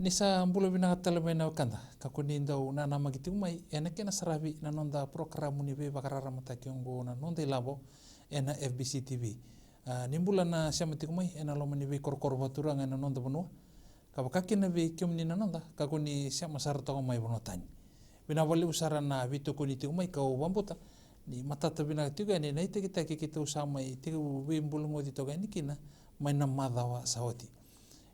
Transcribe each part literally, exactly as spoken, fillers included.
Ni sa bula vinaka tale mai na wekada, ka ko ni dau nanamaki tiko mai ena kena saravi na noda porokaramu ni veivakararamataki oqo na Noda iLavo ena F B C T V. A, ni bula na sema tiko mai ena loma ni veikorokoro vakaturaga ena noda vanua, ka vaka kina vei kemuni na noda ka ko ni sema sara toka mai vanua tani. Vinaka vakalevu sara na veitokoni tiko mai, kau vakabauta ni matata vinaka tiko yani na itakitaki keitou sa mai tekivu veibulagoci toka yani kina mai na macawa sa oti.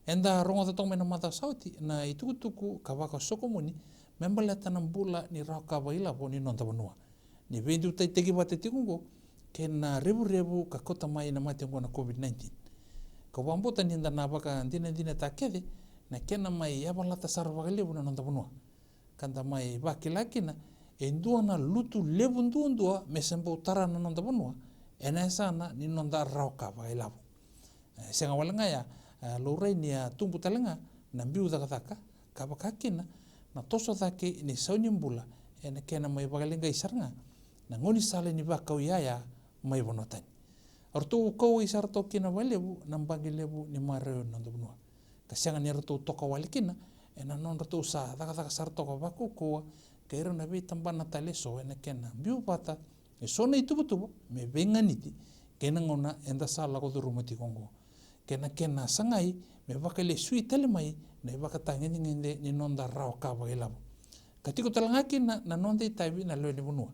Eda rogoca toka mai na macawa sa oti na itukutuku ka vakasokomuni me baleta na bula ni rawa ka vakailavo ni noda vanua, ni veidutaitaki vata tiko oqo kei na revurevu ka kauta mai na mate oqo na COVID nineteen. Kau vakabauta ni da na vakadinadinataka kece na kena mai yavalata sara vakalevu na noda vanua, ka da mai vakila kina e dua na lutu levu duadua me se bau tara na noda vanua ena yasana ni noda rawa ka vakailavo. E sega wale ga ya, e laurai ni a tubu tale ga na biu cakacaka, ka vaka kina na toso cake ni sau ni bula ena kena mai vakaleqai sara ga na gaunisala ni vakau iyaya mai vanua tani. A ratou kauwai sara toka kina vakalevu na baqe levu ni maroroi ni noda vanua, ka sega ni ratou toka wale kina ena nodratou sa cakacaka sara toka vakaukauwa kei ira na veitabana tale eso ena kena biu vata eso na ituvatuva me veiganiti kei na gauna eda sa lako curuma tiko oqo, kei na kena sagai me vakalesui tale mai na ivakatagedegede ni noda rawa ka vakailavo. Ka tiko tale ga kina na noda itavi na lewe ni vanua,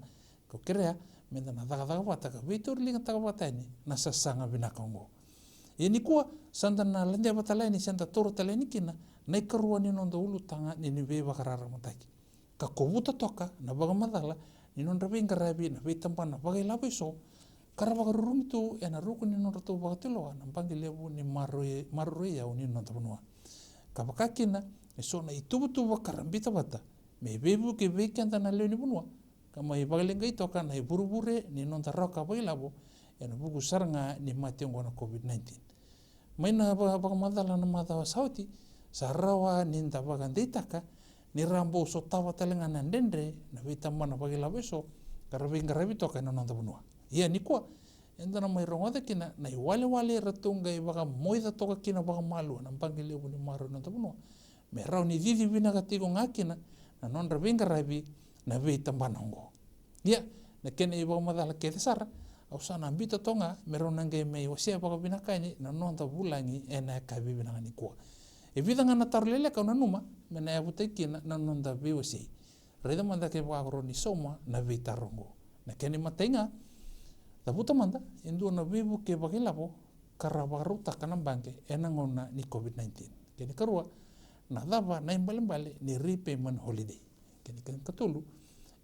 kau kerea me da na cakacaka vata ka veitauriligataka vata yani na sasaga vinaka oqo. Ia nikua sa da na ladeva tale yani se da taura tale yani kina na ikarua ni noda ulutaga ni, ni veivakararamataki, ka kovuta toka na vakamacala ni nodra veiqaravi na veitabana vakailavo eso ka ra vakarurugi tu ena ruku ni nodratou vakatulewa na baqe levu ni maroroi, maroroi iyau ni noda vanua, ka vaka kina eso na ituvatuva ka ra biuta vata me veivuke vei keda na lewe ni vanua, ka mai vakaleqai toka na ivurevure ni noda rawa ka vakailavo ena vuku sara ga ni mate oqo na COVID nineteen. Mai na va-, vakamacala na macawa sa oti, sa rawa ni da vakadeitaka ni ra bau sotava tale ga na dredre na veitabana vakailavo eso ka ra veiqaravi toka ena noda vanua. Ia nikua eda na mai rogoca kina na iwalewale eratou qai vakamoica toka kina vakamalua na baqe levu ni maroroi ni noda vanua, me rawa ni cici vinaka tiko ga kina na nodra veiqaravi na veitabana oqo. Ia na kena ivakamacala kece sara, au sa na biuta toka ga me rau na qai mai wasea vakavinaka yani na noda vulagi ena yakavi vinaka nikua. E vica ga na taro leleka au nanuma me na yavutaki kina na noda veiwasei. Raica mada kevaka ko rawa ni sauma na veitaro oqo. Na kena imatai ga, cavuta mada e dua na veivuke vakailavo ka ra vakarautaka na baqe ena gauna ni COVID nineteen. Kena ikarua, na cava na ibalebale ni repayment holiday. Kena ikatolu,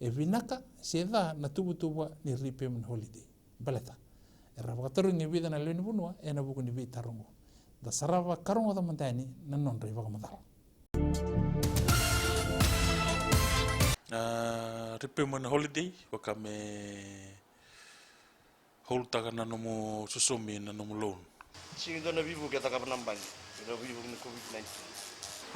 e vinaka se ca na tuvatuva ni repayment holiday. Baleta era vakatarogi e vica na lewe ni vanua ena vuku ni veitaro oqo. Da sarava ka rogoca mada yani na nodra ivakamacala. A, repayment holiday, vaka me holdtaka na nomu sosomi, na nomu loan. Sega ni dua na veivuke e cakava na baqe ena veivuke ni COVID nineteen.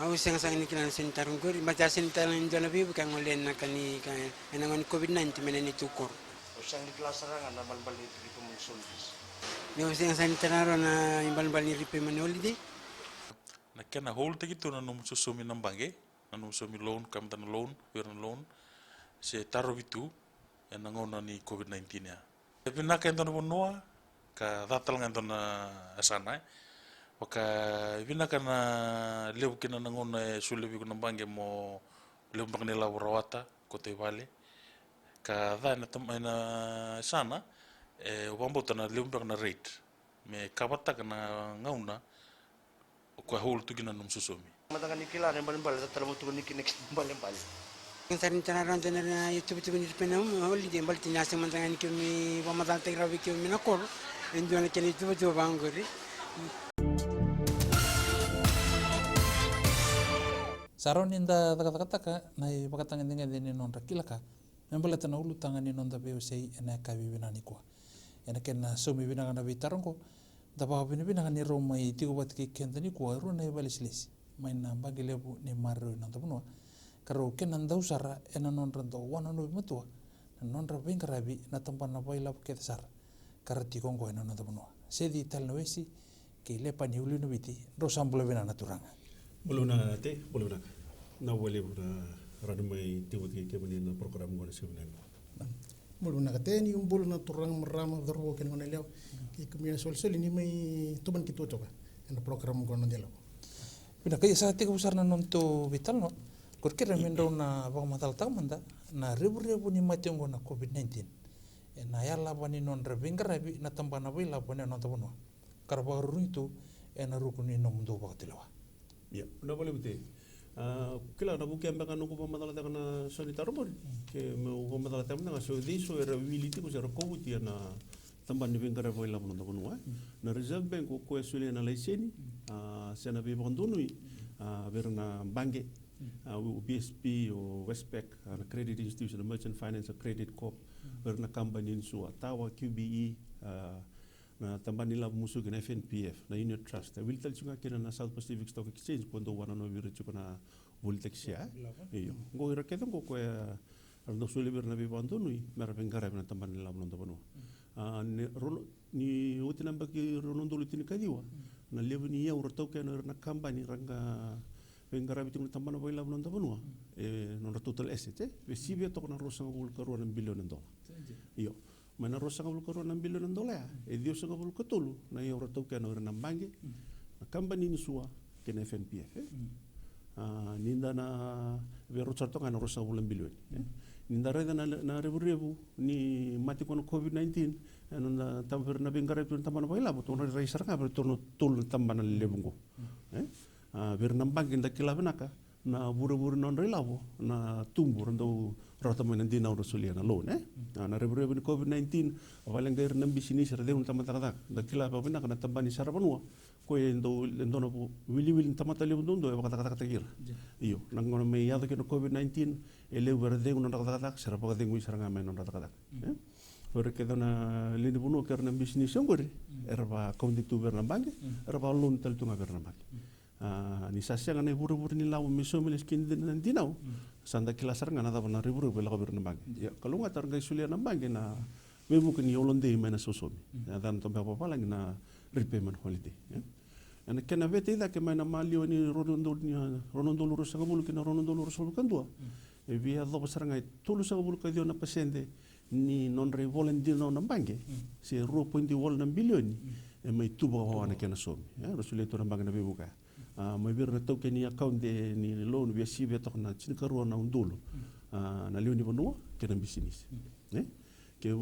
Au sega sara ni kila na sega ni taro qori, baleta sega ni taro ni dua na veivuke a gole ena ka ni ka ena gauna ni COVID nineteen mai na neitou koro. Au sega ni kila sara ga na ibalebale ni repayment holidays. Ni au sega sara ni taro na ibalebale ni repayment holiday. Na kena holdtaki tu na nomu sosomi na baqe, na nomu sosomi loan, kamata na loan, vei ira na loan, se tarovi tu ena gauna ni COVID nineteen ya. E vinaka e dua na vanua ka ca tale ga e dua na yasana, e. Vaka e vinaka na levu kina na gauna e solia vei iko na baqe mo levu beka na ilavo rawata, kauta i vale. Ka ca ena tam-, ena yasana, e, au vakabauta na levu beka na rate me kavataka na gauna o koya hold tu kina na nomu sosomi. Mada ga ni kila na ibalebale, sa tara mo tukuni kina na ibalebale. Sega sara ni tara rawa e dua na ituvatuva ni repayment holiday, baleta ni a sega mada ga ni keimami vakamacalataki rawa vei keimami na koro e dua na kena ituvatuva vaqori. Sa rawa ni da cakacakataka na ivakatagedegede ni nodra kila ka me baleta na ulutaga ni noda veiwasei ena yakavi vinaka nikua. Ena kena saumi vinaka na veitaro oqo, da vakavinavinaka ni rau mai tiko vata kei keda nikua e rua na ivakalesilesi mai na baqe levu ni maroroi ni noda vanua, ka rau kena dau sara ena nodra dau wanonovi matua na nodra veiqaravi na tabana vakailavo kece sara ka ra tiko oqo ena noda vanua. Seci Talanoaesi kei Lepani Uluinaviti, drau sa bula vinaka na turaga. Bula vinaka Te, bula vinaka. Vinaka vakalevu na rawa ni mai tiko vata kei kemuni ena program qo ena siga vinaka nikua. Bula vinaka Te, ni bula na turaga, marama, cauravou kei na goneyalewa, kei kemuni na solisoli ni mai tomani keitou toka ena program qo na noda yalewa. Vinaka, ia sa tekivu sara na nodatou veitalanoa. Kerekere me drau na vakamacalataka mada na revurevu ni mate oqo na COVID nineteen ena yalava ni nodra veiqaravi na tabana vakailavo ena noda vanua, ka ra vakarurugi tu ena ruku ni nomudou vakatulewa. Ia, vinaka vakalevu Te. A, kila na vukea beka noqu vakamacalataka na so ni taro qori, ke meu vakamacalataka mada ga so e cei so era wili tiko se ra kovuti ena tabana ni veiqaravi vakailavo ena noda vanua, e. Na Reserve Bank, o koya e solia na laiseni, a, se na veivakadonui, a, vei ira na baqe, a, o B S P, o Westpac, a, na credit institution, na Merchant Finance, a Credit Corp, vei ira na kabani ni insua, Tower, Q B E, a, na tabana ni lavo musuki na F N P F, na Unit Trust. E wili tale tiko ga kina na South Pacific Stock Exchange, ko dou wanonovi ira tiko na volitaki sea, e? Io. Qo ira kece qo koya era dau solia vei ira na veivakadonui me ra veiqaravi na tabana ni lavo ena noda vanua. A, ni, ro-, ni oti na yabaki rua na udolu tinikaciwa, na levu ni iyau ra taukena o ira na kabani ra qai veiqaravi tiko na tabana vakailavo ena noda vanua, e, nodra total asset, e veisivia toka na ruasagavulu ka rua na bilioni na dola. Io. Mai na ruasagavulu ka rua na bilioni na dola ya, e ciwasagavulu ka tolu na iyau ra taukena o ira na baqe, na kabani ni insua, kei na F N P F, e. A, ni da na via rauta sara toka ga na ruasagavulu na bilioni, e. Ni da raica na, na revurevu ni mate qo na COVID nineteen, e, na, na taba vei ira na veiqaravi tu na tabana vakailavo, tou na rai sara ga vei iratou na tolu na tabana lelevu qo, e. A, vei ira na baqe da kila vinaka, na vurevure ni nodra ilavo na tubu, ra dau rawata mai na dinau ra solia na loan, e? A, na revurevu ni COVID nineteen, a vakaleqai ira na bisinisi, ra cegu na tamata cakacaka. Da kila vakavinaka na tabana ni saravanua, koya e dau, e dua na vu-, wiliwili ni tamata levu duadua e vakacakacakataki ira. Io, na gauna mai yaco kina na COVID nineteen, e levu era cegu na nodra cakacaka, se ra vakacegui sara ga mai na nodra cakacaka, e? O ira kece na lewe ni vanua kei ira na bisinisi oqori, era vakaudi tu vei ira na baqe, era vakaloan tale tu ga vei ira na baqe. A, ni sa sega na ivurevure ni lavo me saumi lesu kina na dinau, sa da kila sara ga na cava na revurevu e lako vei ira na baqe. Ia, kalougata ra qai solia na baqe na veivuke ni holiday mai na sausaumi. E yacana toka vakavalagi na repayment holiday, e. Ena kena veta i cake mai na maliwa ni rua na udolu, ni, a, rua na udolu ruasagavulu ki na rua na udolu ruasagavulu ka dua, e via yacova sara ga e tolusagavulu ka ciwa na pasede ni nodra ivola ni dinau na baqe, se rua poidi walu na bilioni, e mai tu vakawawa na kena saumi. E, ra solia tu na baqe na veivuke ya. A, mai vei ira na taukei ni account ni loan, via sivia toka na tinikarua na udolu, a, na lewe ni vanua kei na bisinisi. E? Keu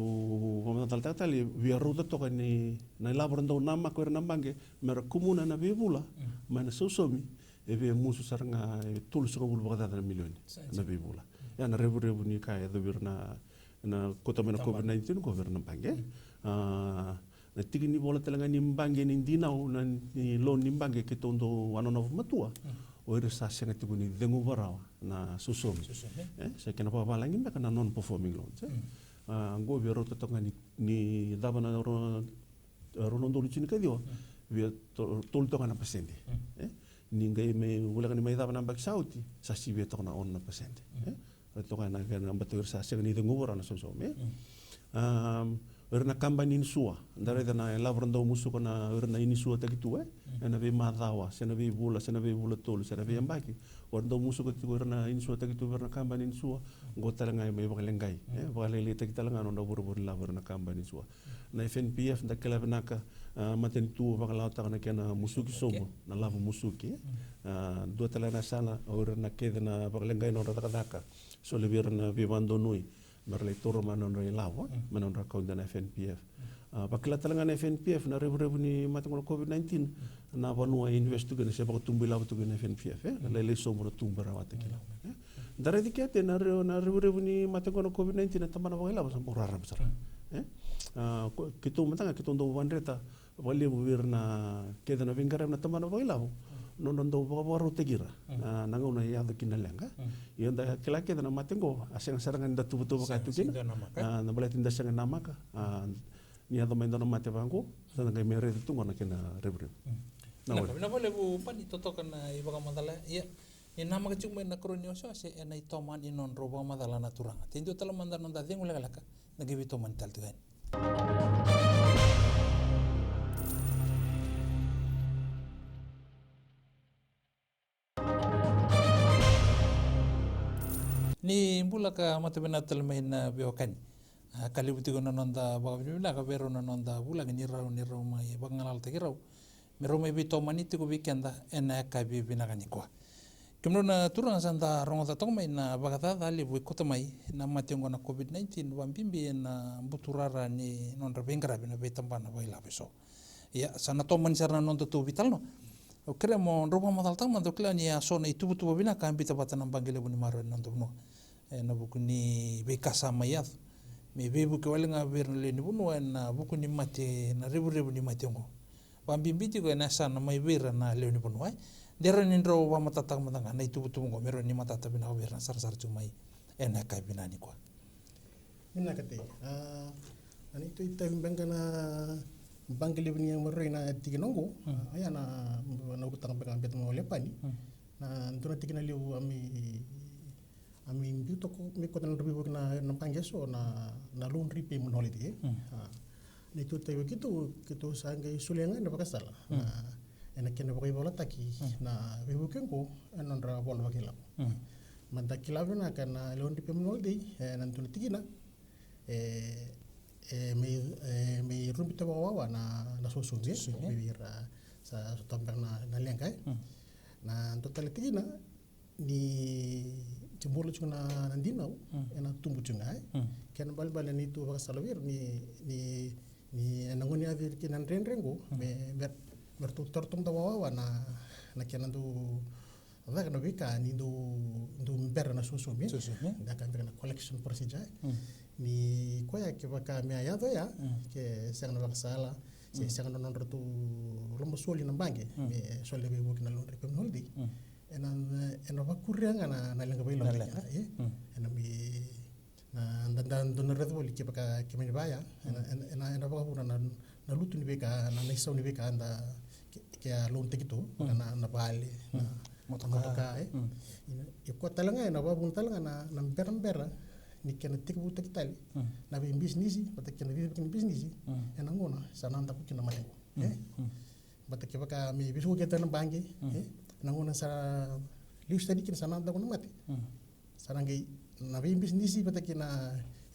vakamacalataka tale, via rauta toka ni na ilavo ra dau namaka o ira na baqe me ra kumuna na veivula mai na sausaumi, e via musu sara ga e tolusagavulu vakacaca na milioni na veivula. Ya na revurevu ni ka e yacovi ira na, na kauta mai na COVID nineteen qo vei ira na baqe. A, na tiki ni vola tale ga ni baqe ni dinau, na ni loan ni baqe keitou dau wanonovatua, o ira sa sega tiko ni ceguva rawa na sausaumi. E, sa kena vakavalagi beka na non-performing loans, e. A, qo via rauta toka ga ni, ni cava na ro-, rua na udolu tinikaciwa, via to-, tolu toka na pasede. E, ni qai mai voleka ni mai cava na yabaki sa oti, sa sivia toka na ono na pasede. E, rauta toka na kena bata o ira sa sega ni ceguva rawa na sausaumi, e. A, o ira na kabani ni insua, da raica na ilavo ra dau musuka na, o ira na inisuataki tu, e. Ena veimacawa, se na veivula, se na veivula tolu, se na veiyabaki. O ira dau musuka tiko o ira na inisuataki tu vei ira na kabani ni insua, qo tale ga e mai vakaleqai, e, vakalailaitaki tale ga na nodra vurevure ni lavo o ira na kabani ni insua. Na F N P F da kila vinaka, a, matanitu vakalawataka na kena musuki sobu, na lavo musuki, e. A, dua tale na sala, o ira na kece na vakaleqai nodra cakacaka, solia vei ira na veivakadonui me ra lai taura mai na nodra ilavo, e, mai na nodra account na F N P F. A, vakila tale ga na F N P F na revurevu ni mate qo na COVID nineteen, na vanua e invest tu kina se vakatubu ilavo tu kina na F N P F, e, na lailai sobu na tubu e rawata kina. E? Da raica kece na re-, na revurevu ni mate qo na COVID nineteen na tabana vakailavo sa bau rarama sara. E? A, ko-, keitou mada ga keitou dau vakadreta vakalevu vei ira na kece na veiqaravi na tabana vakailavo, nodra dau vakavakarautaki ira, a, na gauna e yaco kina na leqa. Ia da kila kece na mate qo, a sega sara ga ni da tuvatuva ka tu kina, a, na baleta ni da sega ni namaka, a, ni yaco mai dua na mate vaqo, sa da qai mai raica tu qo na kena revurevu. Vinaka vakalevu Pani, totoka na ivakamacala. Ia, ni namaka tiko mai na ikarua ni wasewase ena itomani ni nodrau vakamacala na turaga. Tei dua tale mada na noda cegu lekaleka, da qai veitomani tale tiko yani. Ni bula ka mata vinaka tale mai na veiwekani. A, ka levu tiko na noda vakavinavinaka vei rau na noda vulagi ni rau, ni rau mai vagalalataki rau me rau mai veitomani tiko vei keda ena yakavi vinaka nikua. Kemudou na turaga, sa da rogoca toka mai na vakacaca levu e koto mai na mate oqo na COVID nineteen, vakabibi ena buturara ni nodra veiqaravi na veitabana vakailavo eso. Ia, sa na tomani sara na noda tou veitalanoa. Au kerea mo drau vakamacalataka mada, au kila ni a so na ituvatuva vinaka a biuta vata na baqe levu ni maroroi ena noda vanua ena vuku ni veika sa mai yaco me veivuke wale ga vei ira na lewe ni vanua ena vuku ni mate, na revurevu ni mate oqo. Vakabibi tiko ena yasana mai vei ira na lewe ni vanua, e. De rawa ni drau vakamatatataka mada ga na ituvatuva oqo me rawa ni matata vinaka vei ira na sarasara tiko mai ena yakavi vinaka nikua. Vinaka tei. A, na neitou itavi beka na baqe levu ni maroroi na tikina oqo. Mm. A, ia na, na ulutaga beka beta mai Lepani. Mm. Na dua na tikina levu a mai, a mai biu toka, mai koto na nodra veivuke na, na baqe eso na, na loan repayment holiday. Mm. A, neitou itavi keitou, keitou sa qai solia ga na vakasala. Mm. Na, ena kena vakaivolataki, mm, na veivuke oqo ena nodra vola vakailavo. Mm. Meda kila vinaka na loan repayment holiday, e, na dua na tikina e, e, me, e, me rubita vakawawa na, na sosomi, e? Sosomi, e. Vei ira sa sotava beka na, na leqa, e? Mm. Na dua tale tikina ni se bula tiko na, na dinau, mm, ena tubu tiko ga, e? Mm. Kena ibalebale ni tu vakasala vei ira ni, ni, ni ena gauna ni yaco kina na dredre qo, mm, me, me, me ratou taura tu mada vakawawa na, na kena dau caka na veika ni dau, dau bera na sosomi. Sosomi. Da kaya beka na collection procedure. Mm. Ni koya kevaka me a yaco ya, mm, ke sega na vakasala, se, mm, sega na nodratou lomasoli na baqe, mm, me solia veivuke na loan repayment holiday. Mm. Ena, ena vakuria ga na, na leqa vakailavo. Na leqa. E? Mm. Ena me Na, da, da, da na raica voli kevaka, ke mani vaya, ena, ena, ena, ena vakavuna na, na lutu ni veika, na, na isau ni veika da, ke, ke a loan taki tu, mm, na, na vale, mm, na, motoka, na motoka, e. Mm. Ina, e koya tale ga, ena vakavuna tale ga na, na berabera ni kena tekivutaki tale, mm, na veibisinisi, vata kei na cicivaki ni bisinisi, mm, ena gauna sa na daku kina na mate qo, mm, e. Mm. Vata kevaka me veisukaki tale na baqe, mm, e, na gauna sa lesu tani kina sa na daku na mate. Mm. Sa na qai, na veibisinisi vata kei na,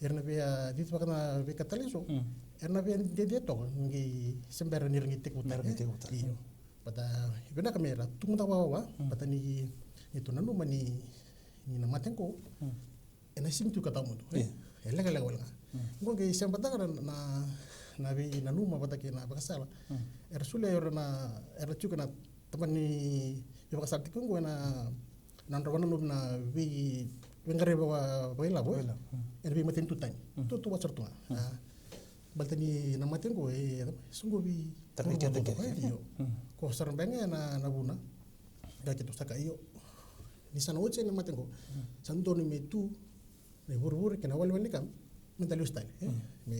era na via, a, cicivaka na veika tale eso. Mm. Era na via dede toka, qai se bera ni ra qai tekivutaka. Ni ra qai tekivutaka. Io. Mm. Vata, vinaka me ra tu mada vakawawa, mm, vata ni, ni tu nanuma ni, ni na mate qo. Mm. Ena simi tu ka tawamudu, e? Io. E lekaleka wale ga. Mm. Qo qai sebataka na, na, na veinanuma vata kei na vakasala. Mm. Era solia o ira na, era tiko na tabana ni veivakasalataki qo ena, na nodra vakananumi na vei, veiqaravi vaka, vakailavo, e? Vakailavo, mm. Ena veimatanitu tani. Mm. Tautauvata sara tu ga. Mm. A, baleta ni na mate qo, e, e soqovi. Tarai keda qo, e? Io. Mm. Koya sara beka ga na, na vuna. Qai keitou sa kaya, io. Ni sa na oti na mate qo. Mm. Sa dodonu me tu na ivurevure kei na walewale ni ka, meda lesu tale, e? Mm. Me,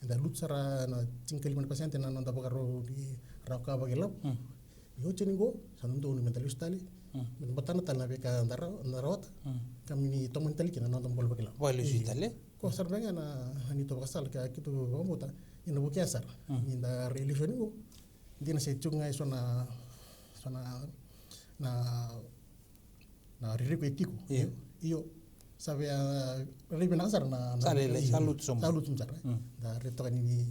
meda lutu sara na tinikalima na pasede na noda vakarau ni rawa ka vakailavo. Mm. Ni oti yani qo, sa dodonu meda lesu tale. Mm. Meda matata tale na veika da ra-, da rawata. Mm. Ka me ni tomani tale kina na noda bula vakailavo. Vakalesu tale. Io. Koya sara beka ga na, na neitou vakasala ka keitou vakabauta ni na vukea sara. Mm. Ni da rai lesu yani qo. Dina se tiko ga eso na, so na, na na ririko e tiko. Io. Io. Io. Sa via, a, rairai vinaka sara na, na, sa lailai, io, sa lutu sobu. Sa lutu sobu sara, e. Mm. Da raica toka ni, ni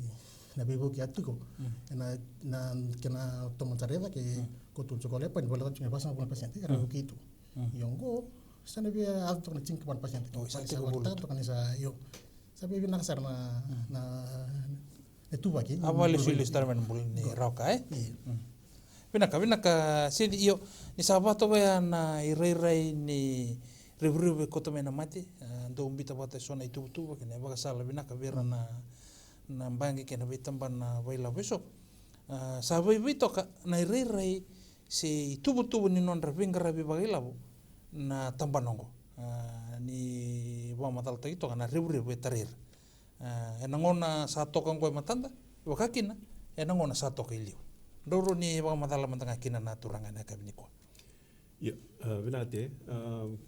na veivuke a tiko. Mm. Ena, na, kena tomana sara e cake, mm, koto tiko o Lepani, voleka tiko na vasagavulu na pasede, era, mm, vukei tu. Mm. Io qo, sa na via yaco toka na tinikava na pasede. O, sa tiko voli. Sa toka ni sa, io. Sa via vinaka sara na, mm, na, na ituvaki. A vakalesulesu tale mai na bula ni rawa ka, e? Io. Mm. Vinaka, vinaka, Sedi, io, ni sa vatoka ya na irairai ni revurevu e koto mai na mate, a, dau biuta vata eso na ituvatuva kei na ivakasala vinaka vei ira na, na baqe kei na veitabana vakailavo eso. A, sa vaivai toka na irairai se ituvatuva ni nodra veiqaravi vakailavo na tabana oqo. A, ni vakamacalataki toka na revurevu e tarai ira. E, ena gauna sa toka oqo e matada, vaka kina ena gauna sa toka i liu. Drau rawa ni vakamacala mada ga kina na turaga ena yakavi nikua. Ia, e, vinaka Te, e,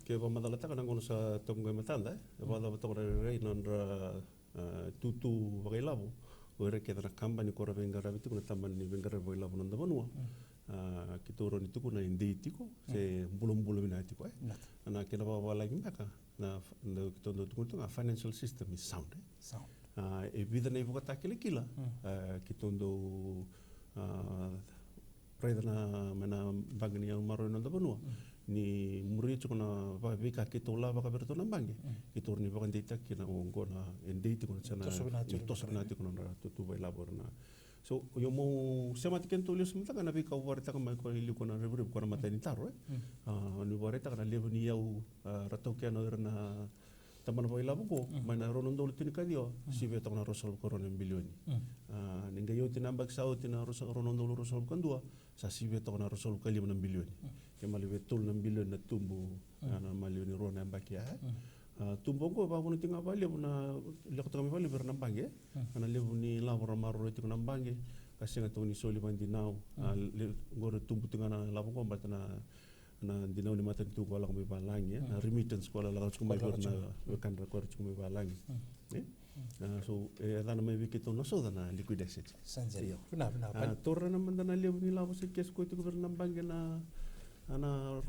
ke vakamacalataka na gauna sa toka oqo e matada, e, vakacava toka na rairai na nodra, e, tutu vakailavo o ira kece na kabani ko ra veiqaravi tiko na tabana ni veiqaravi vakailavo na noda vanua. Mm. A, keitou rawa ni tukuna e dei tiko se bulabula vinaka tiko, e. Na kena vakavalagi beka na, na keitou dau tukuna tu ga, financial system is sound, e. A, e vica na ivakatakilakila a keitou dau a, raica na, mai na baqe ni maroroi na noda vanua, ni muria tiko na veika keitou lavaka vei iratou na baqe, keitou rawa ni vakadeitaka kina oqo na e dei tiko na, sa na toso vinaka tiko na nodra tutu vakailavo era na. So io, meu semata kina tu lesu mada ga na veika au vakaraitaka mai ko e liu ko na revurevu ko na matai ni taro, e. A, niu vakaraitaka na levu ni iyau a, ra taukena o ira na tabana vakailavo qo mai na rua na udolu tinikaciwa, sivia toka na ruasagavulu ka rua na bilioni. A, ni qai oti na yabaki sa oti na ruasa-, rua na udolu ruasagavulu ka dua, sa sivia toka na ruasagavulu ka lima na bilioni. Ke maliwa e tolu na bilioni na tubu, a, na maliwa ni rua na yabaki ya, e. A, tubu oqo e vakavuna tiko ga vakalevu na, lako toka mai vakalevu vei ira na baqe, e. A, na levu ni lavo ra maroroi tiko na baqe ka sega toka ni soli vakadinau. A, le-, qori e tubu tiko ga na lavo oqo baleta na na dinau ni matanitu ko lako mai valagi, e, na remittance ko lako tiko mai vei ira na wekadra ko era tiko mai valagi. E? A, so e yacana mai vei keitou na Southern na liquid asset. Sa dina. Io. Vinaka, vinaka. A, taura na mada na levu ni lavo se cash ko tiko vei ira na baqe na, a, na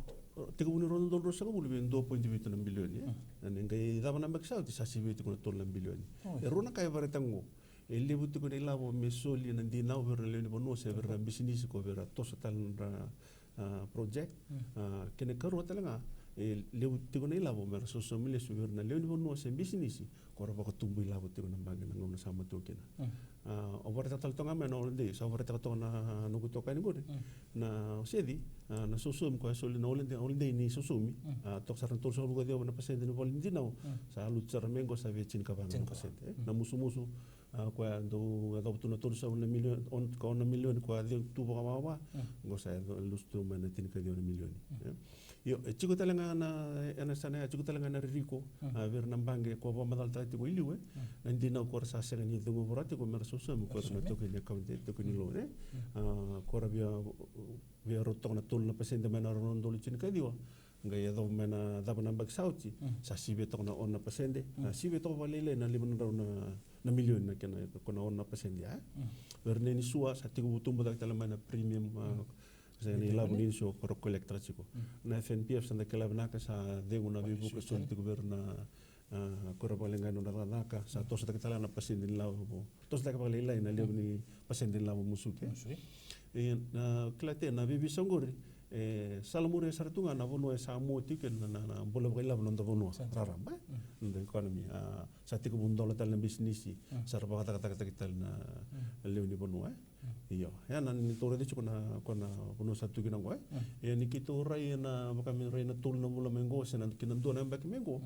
tekivu ni rua na udolu ruasagavulu vei dua poidi vitu na bilioni, e. Na ni qai cava na yabaki sa oti sa sivia tiko na tolu na bilioni. E rua na ka e vakaraitaka qo. E levu tiko na ilavo me soli na dinau vei ira na lewe ni vanua se vei ira na bisinisi ko vei ira toso tale na nodra, a, project. A, kena ikarua tale ga, e levu tiko na ilavo me ra sosomi lesu vei ira na lewe ni vanua se bisinisi ko ra vakatubu ilavo tiko na baqe na gauna sa matua kina. A, au vakaraitaka tale toka ga mai na holiday, sa vakaraitaka toka na noqu itokani qori. Na Seci, a, na sosomi ko e soli na holiday, holiday ni sosomi. A, toka sara na tolusagavulu ka ciwa na pasede ni vola ni dinau. Sa lutu sara mai qo sa via tinikava na pasede, e. Na musumusu, a, koya dau yacova tu na tolusagavulu na milioni, on-, ka ono na milioni koya cegu tu vakawakawa. Qo sa yaco, lusu tu mai na tinikaciwa na milioni. E? Io, e tiko tale ga na, e na sana ya, tiko tale ga na ririko, a, vei ira na baqe ko vakamacalataka tiko i liu, e. Na dinau ko ra sa sega ni cegu vura tiko me ra sosomi ko ira na token ni account, e, token ni loan, e. A, ko ra via, via rauta toka na tolu na pasede mai na rua na udolu tinikaciwa. Qai yacova mai na cava na yabaki sa oti, sa sivia toka na ono na pasede, a, sivia toka vakalailai na lima na drau na, na milioni na kena, ko na ono na pasede ya, e. Vei ira na inisua, sa tekivu tubu cake tale mai na premium, a, sa na ilavo ni inisua ko ra collect-taka tiko. Na F N P F sa da kila vinaka sa cegu na veivuke soli tiko vei ira na, a, ko ira vakaleqa ni nodra cakacaka, sa toso cake tale na pasede ni lavo, toso cake vakalailai na levu ni pasede ni lavo musuki. Musuki. E, na kila tiko na veiveisau qori, e, salamuria sara tu ga na vanua e sa mua tiko kina na, na, na bula vakailavo na noda vanua raraba, e? Noda economy, a, sa tekivu dola tale na bisinisi, sa ra vakacakacakataki tale na lewe ni vanua, e? Io, ya na ni tou raica tiko na, ko na vanua sa tu kina qo, e? Ia ni keitou rai ena vaka me rai na tolu na vula mai qo, se na kina dua na yabaki mai qo.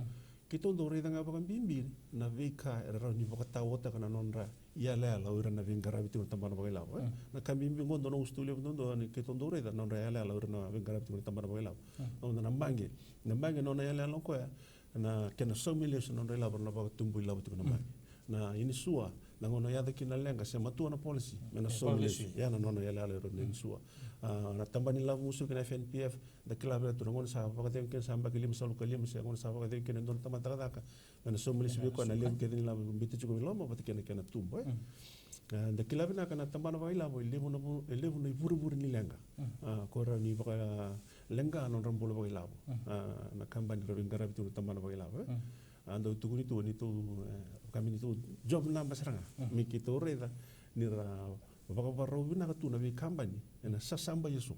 Keitou dau raica ga vakabibi na veika era rawa ni vakataotaka na nodra iyalayala o ira na veiqaravi tiko na tabana vakailavo, e. Na ka bibi qo dau na usutu levu dodonu ni keitou dau raica na nodra iyalayala o ira na veiqaravi tiko na tabana vakailavo. Na, na baqe, na baqe na nona iyalayala o koya na kena saumi lesu na nodra ilavo, na vakatubu ilavo tiko na baqe. Na inisua, na gauna yaco kina na leqa se matua na policy, me na saumi lesu. Ya na nona iyalayala o ira na inisua. A, na tabana ni lavo musuki na F N P F, da kila vei tu na gauna sa vakacegu kina sa yabaki lima sagavulu ka lima se gauna sa vakacegu kina e dua na tamata cakacaka, me na saumi lesu vei koya na levu kece ni lavo biuta tiko i loma vata kei na kena tubu, e. A, da kila vinaka na tabana vakailavo e levu na vu-, e levu na ivurevure ni leqa. A, ko rawa ni vakaleqa na nodra bula vakailavo. A, na kabani ra veiqaravi tu na tabana vakailavo, e. A, dau tukuni tu ni tou, e, kabani tou job number sara ga. Me keitou raica ni ra vakavakarau vinaka tu na veikabani ena sasaba eso.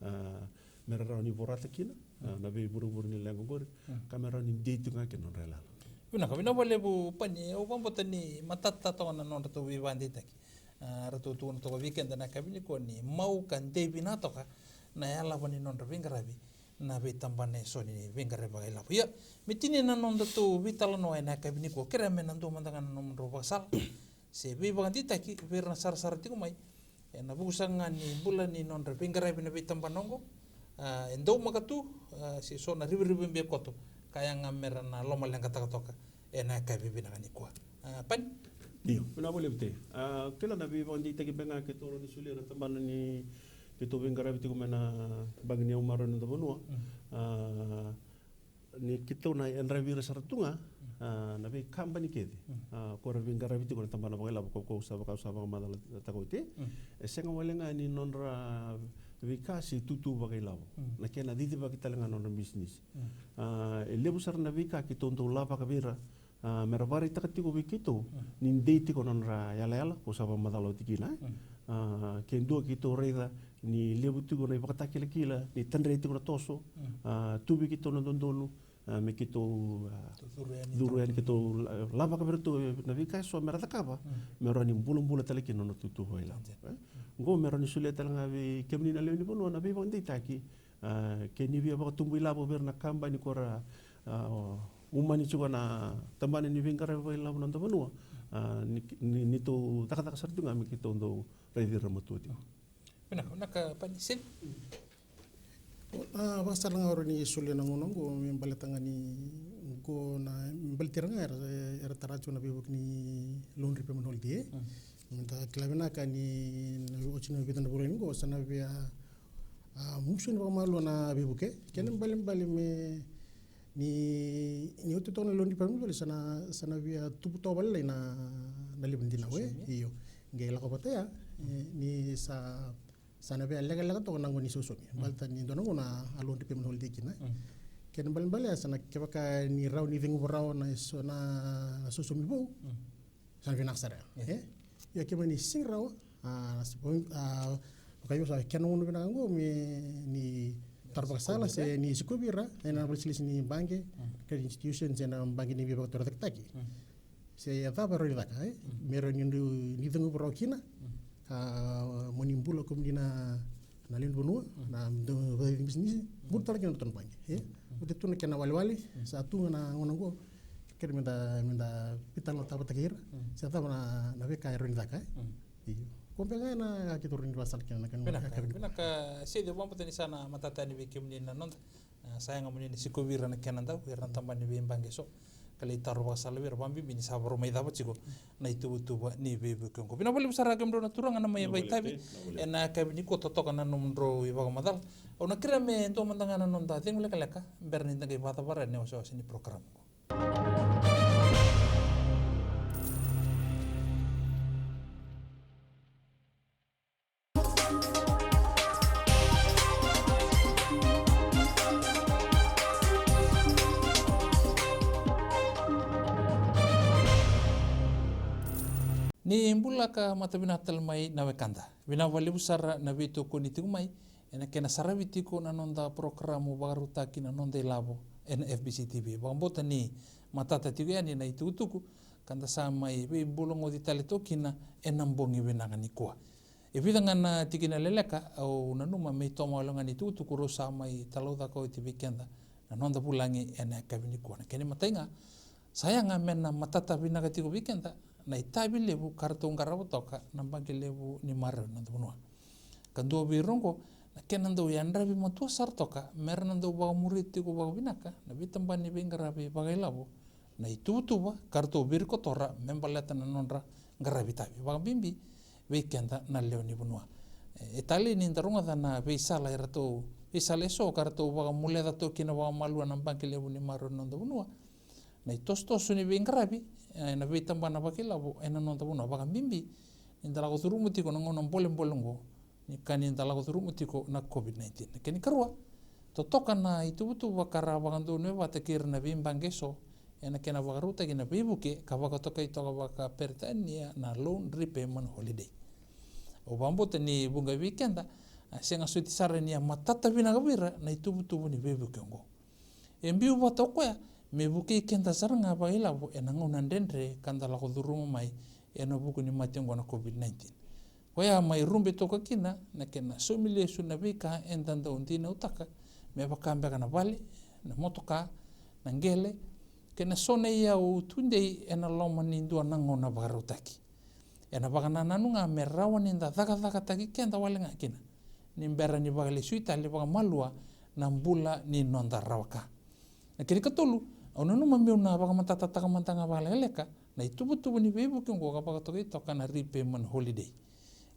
A, me ra rawa ni vorata kina, a, na veivurevure ni leqa oqori, ka me rawa ni dei tiko ga kina nodra yalayala. Vinaka, vinaka vakalevu Pani, au vakabauta ni matata toka na nodratou veivakadeitaki. A, ratou tukuna toka vei keda na yakavi nikua ni mau ka dei vinaka toka na yalava ni nodra veiqaravi na veitabana eso ni veiqaravi vakailavo. Ia, me tinia na nodatou veitalanoa ena yakavi nikua, kerea me na dua mada ga na nomudrau vakasala se veivakadeitaki vei ira na sarasara tiko mai ena vuku saka ga ni bula ni nodra veiqaravi na veitabana oqo. A, e daumaka tu, a, se so na rivirivi beka koto ka yaga me ra na lomaleqataka toka ena yakavi vinaka nikua. A, Pani? Io, vinaka vakalevu Tei. A, kila na veivakadeitaki beka ga keitou rawa ni solia na tabana ni keitou veiqaravi tiko mai na baqe ni yau maroroi na noda vanua. A, ni keitou na yadravi ira sara tu ga, a, na veikabani kece, a, ko ra veiqaravi tiko na tabana vakailavo, ko, ko sa vaka, sa vakamacalataka oti. E sega wale ga ni nodra veika se itutu vakailavo, na kena cicivaki tale ga na nodra bisinisi. A, e levu sara na veika keitou dau lavaka vei ira, a, me ra vakaraitaka tiko vei keitou ni dei tiko na nodra yalayala, ko sa vakamacala oti kina, e. A, ke dua keitou raica ni levu tiko na ivakatakilakila, ni tadre tiko na toso, a, tu vei keitou na dodonu, a, me keitou, a, curu yani, keitou la-, lavaka vei iratou na veika eso me ra cakava, me rawa ni bulabula tale kina na nona itutu vakailavo, e. Oqo me rawa ni solia tale ga vei kemuni na lewe ni vanua na veivakadeitaki, a, ke ni via vakatubu ilavo vei ira na kabani ko ra, a, umani tiko na tabana ni veiqaravi vakailavo na noda vanua, a, ni, ni, ni tou cakacaka sara tu ga me keitou dau raici ira matua tiko. Vinaka, vinaka, Pani Seni. A, vakasala ga au rawa ni solia na gauna oqo me baleta ga ni oqo na, me baleti ira ga era, era tara tiko na veivuke ni loan repayment holiday. Me da kila vinaka ni na oti na vica na vula oqo sa na via, a, musu ni vakamalua na veivuke. Kena ibalebale me ni, ni oti toka na loan repayment holiday sa na, sa na via tubu toka vakalailai na, na levu ni dinau, e. Io. Qai lako vata ya, e, ni sa sa na via lekaleka toka na gauna ni sausaumi. Baleta ni dua na gauna a loan repayment holiday kina. Kena ibalebale ya sa na kevaka ni rawa ni ceguva rawa na so na, na sausaumi vou. Sa na vinaka sara ya. E? Ia kevaka ni sega ni rawa, a, sa, a, vaka io sa kena gauna vinaka oqo me ni taro vakasala se ni sikovi ira ena valesilesi ni baqe, credit institutions, ena baqe ni veivakatorocaketaki. Se a cava e rawa ni caka, e? Me rawa ni, ni ceguva rawa kina. Ka mo ni bula ko muni na, na lewe ni vanua, na dau vakabisinisi, bula tale kina na nodatou baqe, e? Oti tu na kena walewale, sa tu ga na gauna oqo, kere me da, me da veitalanoataka vata kei ira, se cava na, na veika e rawa ni caka, e? Io. Ko beka ga na ka keitou rawa ni vakasala kina na kena, vinaka, vinaka. Seni, au vakabauta ni sa na matata yani vei kemuni na noda. A, sa yaga mo ni na sikovi ira na kena dau, ira na tabana ni veibaqe eso. Ka lai taro vakasala vei ira, vakabibi ni sa vakarau mai cava tiko na ituvatuva ni veivuke oqo. Vinaka vakalevu sara kemudrau na turaga na mai vakaitavi ena yakavi nikua, totoka na nomudrau ivakamacala. Au na kerea me dua mada ga na noda cegu lekaleka bera ni da qai vakacavara na iwasewase ni program oqo. Ni bula ka mata vinaka tale mai na wekada. Vinaka vakalevu sara na veitokoni tiko mai ena kena saravi tiko na noda porokaramu vakarautaki na Noda iLavo ena F B C T V. Vakabauta ni matata tiko yani na itukutuku ka da sa mai veibulagoci tale toka kina ena bogi vinaka nikua. E vica ga na tikina leleka au nanuma me itoma wale ga ni tukutuku rau sa mai talaucaka oti vei keda na noda vulagi ena yakavi nikua. Na kena imatai ga, sa yaga me na matata vinaka tiko vei keda na itavi levu ka ratou qarava toka na baqe levu ni maroroi na noda vanua. Ka dua vei ira oqo na kena dau yadravi matua sara toka me ra na dau vakamuria tiko vakavinaka na veitabana ni veiqaravi vakailavo na ituvatuva ka ratou virikotora me baleta na nodra qaravi itavi, vakabibi vei keda na lewe ni vanua. E, e talei ni da rogoca na veisala e ratou, veisala eso ka ratou vakamuleca toka kina vakamalua na baqe levu ni maroroi na noda vanua na itosotoso ni veiqaravi, e, na veitabana vakailavo ena noda vanua, vakabibi ni da lako curuma tiko na gauna bolebole oqo, ni ka ni da lako curuma tiko na COVID nineteen. Na kena ikarua, totoka na ituvatuva ka ra vakadonuya vata kei ira na veibaqe eso ena kena vakarautaki na veivuke ka vakatokai toka vakaperitania na loan repayment holiday. Au vakabauta ni vuqa vei keda a sega soti sara ni a matata vinaka vei ira na ituvatuva ni veivuke oqo. E biu vata o koya me vukei keda sara ga vakailavo ena gauna dredre ka da lako curuma mai ena vuku ni mate oqo na COVID nineteen. Koya mai rube toka kina na kena saumi lesu na veika eda dau dinautaka, me vaka beka na vale, na motoka, na qele, kei na so na iyau tudei ena loma ni dua na gauna vakarautaki. Ena vakanananu ga me rawa ni da cakacakataki keda wale ga kina ni bera ni vakalesui tale vakamalua na bula ni noda rawa ka. Na kena ikatolu, au nanuma meu na vakamatatataka mada ga vakalekaleka na ituvatuva ni veivuke oqo ka vakatokai toka na repayment holiday.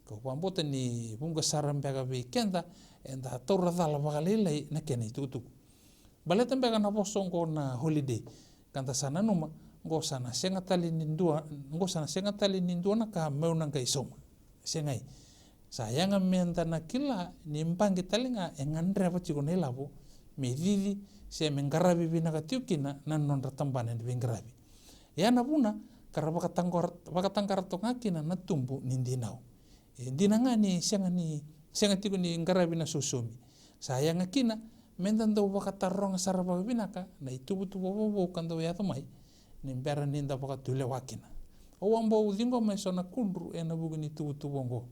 Kau vakabauta ni vuqa sara beka vei keda eda taura cala vakalailai na kena itukutuku. Baleta beka na vosa oqo na holiday, ka da sa nanuma oqo sa na sega tale ni dua, oqo sa na sega tale ni dua na ka meu na qai sauma. Segai. Sa yaga meda na kila ni baqe tale ga e gadreva tiko na ilavo me cici se me qaravi vinaka tiko kina na nodra tabana ni veiqaravi. E a na vuna ka ra vakataqara, vakataqara toka ga kina na tubu ni dinau. E dina ga ni sega ni, sega tiko ni qaravi na sosomi. Sa yaga kina meda dau vakataroga sara vakavinaka na ituvatuva vovou ka dau yaco mai ni bera ni da vakatulewa kina. Au a bau ciqoma e so na kudru ena vuku ni tuvatuva oqo.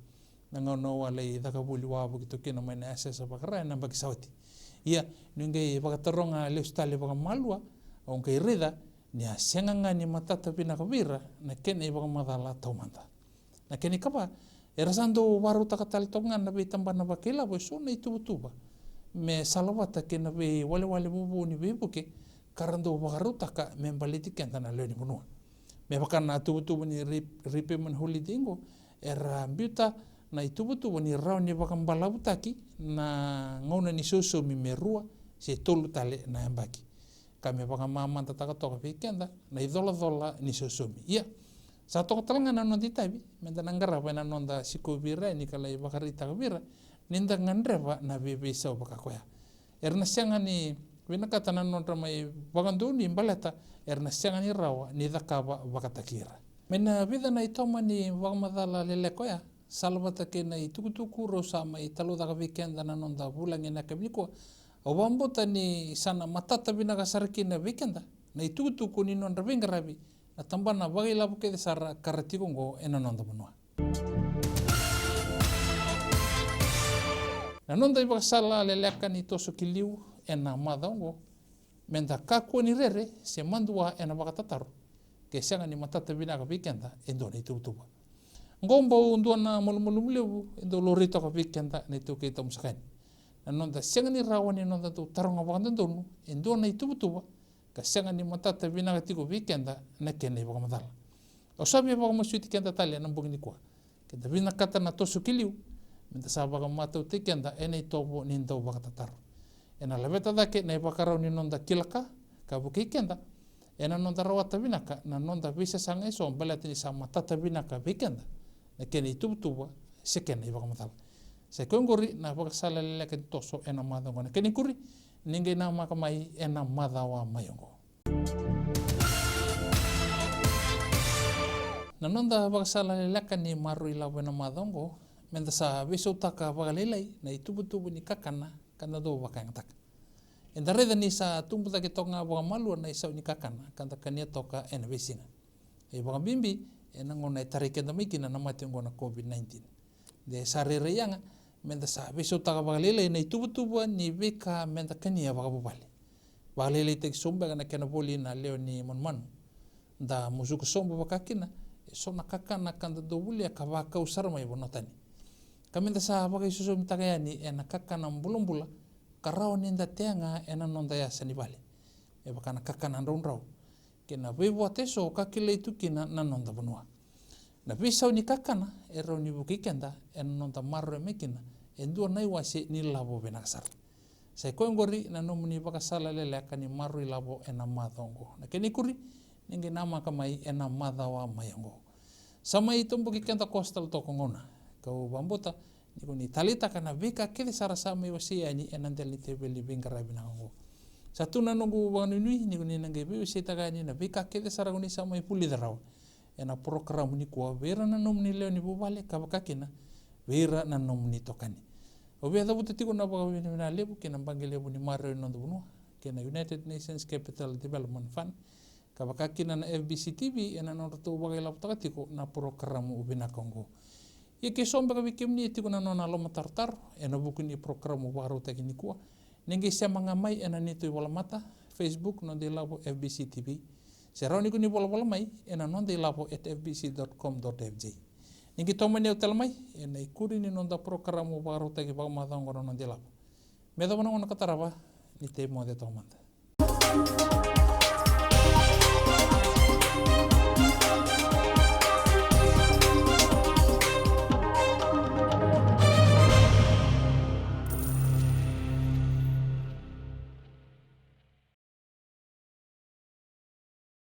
Na gauna au a lai caka voli wavoki toka kina mai na yasayasa vakara ena yabaki sa oti. Ia, niu qai vakataroga lesu tale vakamalua, au qai raica ni a sega ga ni matata vinaka vei ira na kena ivakamacala taumada. Na kena ikava, era sa dau vakarautaka tale toka ga na veitabana vakailavo e so na ituvatuva me salavata kei na veiwalewale vovou ni veivuke ka ra dau vakarautaka me baleti keda na lewe ni vanua. Me vaka na tuvatuva ni re-, repayment holiday oqo, era biuta na ituvatuva ni rawa ni vakabalavutaki na gauna ni sosomi me rua se tolu tale na yabaki, ka me vakamamadataka toka vei keda na icolacola ni sosomi. Ia, sa toka tale ga na noda itavi meda na qarava ena noda sikovi ira yani ka lai vakaraitaka vei ira ni da gadreva na veiveisau vaka koya. Era na sega ni vinakata na nodra mai vakadonui baleta era na sega ni rawa ni cakava vakataki ira. Mai na vica na itoma ni vakamacala leleka oya, salavata kei na itukutuku rau sa mai talaucaka vei keda na noda vulagi ena yakavi nikua, au vakabauta ni sa na matata vinaka sara kina vei keda na itukutuku ni nodra veiqaravi na tabana vakailavo kece sara ka ra tiko oqo ena noda vanua. Na noda ivakasala leleka ni toso ki liu ena macawa oqo, meda kakua ni rere se madua ena vakatataro ke sega ni matata vinaka vei keda e dua na ituvatuva. Oqo bau dua na malumalumu levu e dau laurai toka vei keda na iTaukei Tamusakani. Na noda sega ni rawa ni noda dau taroga vakadodonu e dua na ituvatuva ka sega ni matata vinaka tiko vei keda na kena ivakamacala. Au sa via vakamasuti keda tale ena bogi nikua, keda vinakata na toso ki liu, meda sa vakamatautaki keda ena itovo ni dau vakatataro. Ena laveta cake na ivakarau ni noda kila ka, ka vukei keda ena noda rawata vinaka na noda veisasaga eso baleta ni sa matata vinaka vei keda na kena ituvatuva se kena ivakamacala. Sa i koya oqori na vakasala leleka ni toso ena macawa oqo. Na kena ikuri, ni qai namaka mai ena macawa mai oqo. Na noda vakasala leleka ni maroroi lavo ena macawa oqo, meda sa veisautaka vakalailai na ituvatuva ni kakana ka da dau vakayagataka. Eda raica ni sa tubu cake toka ga vakamalua na isau ni kakana ka da kania toka ena veisiga, e vakabibi ena gauna e tarai keda mai kina na mate oqo na COVID nineteen. De sa rairai yaga meda sa veisautaka vakalailai na ituvatuva ni veika meda kania vakavuvale. Vakalailaitaki sobu beka na kena voli na lewe ni manumanu. Da musuka sobu vaka kina e so na kakana ka da dau volia ka vakau sara mai vanua tani. Ka meda sa vakaisosomitaka yani ena kakana bulabula ka rawa ni da tea ga ena noda yasa ni vale, me vaka na kakana draudrau kei na veivuata eso ka kilai tu kina na noda vanua. Na veisau ni kakana e rawa ni vukei keda ena noda maroroya mai kina e dua na iwase ni lavo vinaka sara. Sa i koya oqori na nomuni vakasala leleka ni maroroi lavo ena macawa oqo. Na kena ikuri, ni qai namaka mai ena macawa mai oqo. Sa mai toboki keda koso tale toka gauna, kau vakabauta ni ko ni taleitaka na veika kece sara sa mai wasei yani ena dela ni teveli veiqaravi vinaka oqo. Sa tu na noqu vakanuinui ni ko ni na qai veiwaseitaka yani na veika kece sara ko ni sa mai vulica rawa ena porokaramu nikua vei ira na nomuni lewe ni vuvale ka vaka kina vei ira na nomuni itokani. Au via cavuta tiko na vakavinavinaka levu kei na baqe levu ni maroroi ni noda vanua kei na United Nations Capital Development Fund, ka vaka kina na F B C T V ena nodratou vakailavotaka tiko na porokaramu vinaka oqo. Ia ke so beka vei kemuni e tiko na nona lomatarotaro ena vuku ni porokaramu vakarautaki nikua, ni qai sema ga mai ena neitou ivolamata Facebook Noda iLavo F B C T V, se rawa ni ko ni volavola mai ena noda ilavo at F B C dot com dot F J. Ni qai tomani au tale mai ena ikuri ni noda porokaramu vakarautaki vakamacawa oqo na Noda iLavo. Me yacova na gauna ka tarava, ni tei moce toka mada.